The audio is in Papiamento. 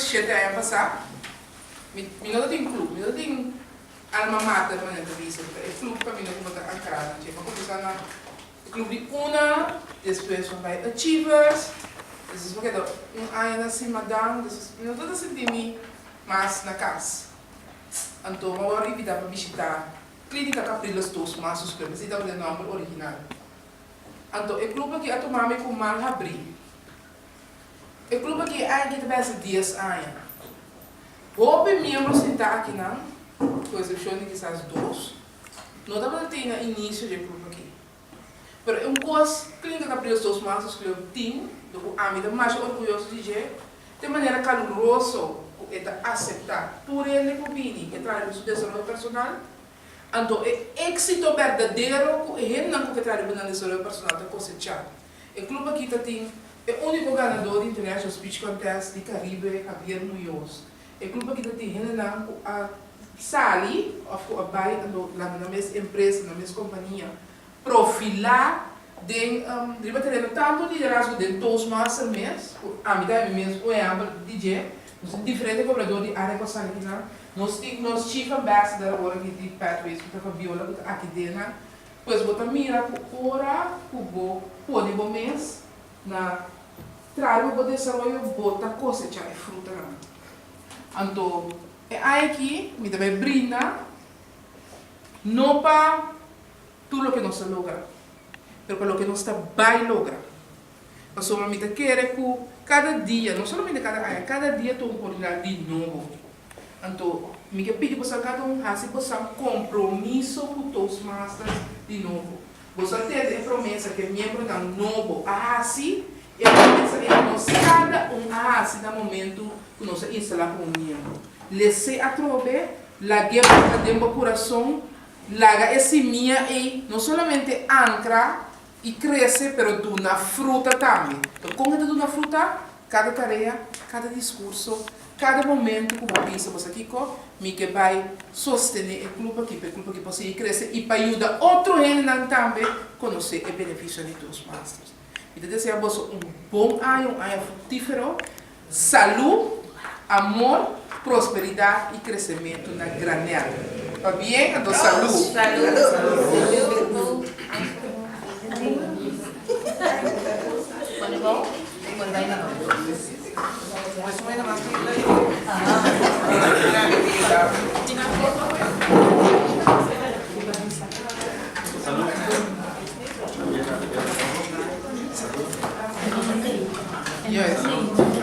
shete aña pasá, mi mi no ta tin club, mi no ta tin alma mater manera ta bisa, e club kaminda ku bo ta ankrá na dje. Mi a kuminsá na e club di una, despues mi a bai Achievers, despues mi a keda un aña na Simadan, despues mi no ta sinti mi mas na kas. Anto mi a wòrdu invitá pa bishitá Klínika Capriles Toastmasters Club, esei tabata e nòmber original. Anto e club aki a tuma mi ku man habrí. E club aki e aña aki ta bèsa dies aña. Hopi miembro sintá akinan, ku eksepshon di kisas dos, no tabata tin na inisio di e club aki. Pero e un kos Clínica Capriles Toastmasters Club tin, do ku ami ta masha orguyoso di dje, ta e manera kaluroso ku e ta aseptá tur hende ku bini e traha riba su desaroyo personal. Anto e éksito berdadero ku e hendenan ku ke traha riba nan desaroyo personal ta kosechá. E club aki ta tin e úniko ganadó di International Speech Contest di Caribe, Javier Muñoz. E club aki ta tin hendenan ku a sali òf ku a bai anto lanta nan mes empresa, nan mes kompania, profilá den riba tereno tantu liderazgo den Toastmaster mes, ku ami ta mi mes un ehèmpel di dje. Nos tin diferente kobradó di área ku a sali kinan. Nos tin nos Chief Ambassador awor aki di Pathways ku ta Fabiola ku ta aki den nan. Pues bo ta mira ku ora ku bo pone bo mes na traha riba bo desaroyo bo ta kosecha e frutanan. Anto e aña aki mi ta bai brinda no pa tur loke nos a logra pero pa loke nos ta bai logra. Pasobra mi ta kere ku kada dia, no solamente kada aña, kada dia ta un oportunidat di nobo. Anto mi ke pidi boso kada un hasi boso kompromiso ku Toastmasters di nobo. Boso a tende e promesa ku e miembronan nobo a hasi, e promesa ei nos kada un a hasi na momentu ku nos a instalá komo miembro. Les'é atrobe, lag'é planta den bo kurason, laga e simia ei no solamente ankra i krese pero duna fruta tambe. Anto kon e ta duna fruta? Kada tarea, kada diskurso, kada momentu ku bo bisa bo sa kiko, mi ke bai sostené e klup aki pa e klup aki por sigui krese i pa yuda otro hendenan tambe konosé e benefisionan di Toastmasters. Mi ta desea boso un bon aña, un aña fruktífero, salú, amor, prosperidat i kresementu na granèl. Pabien, anto salú! Yes.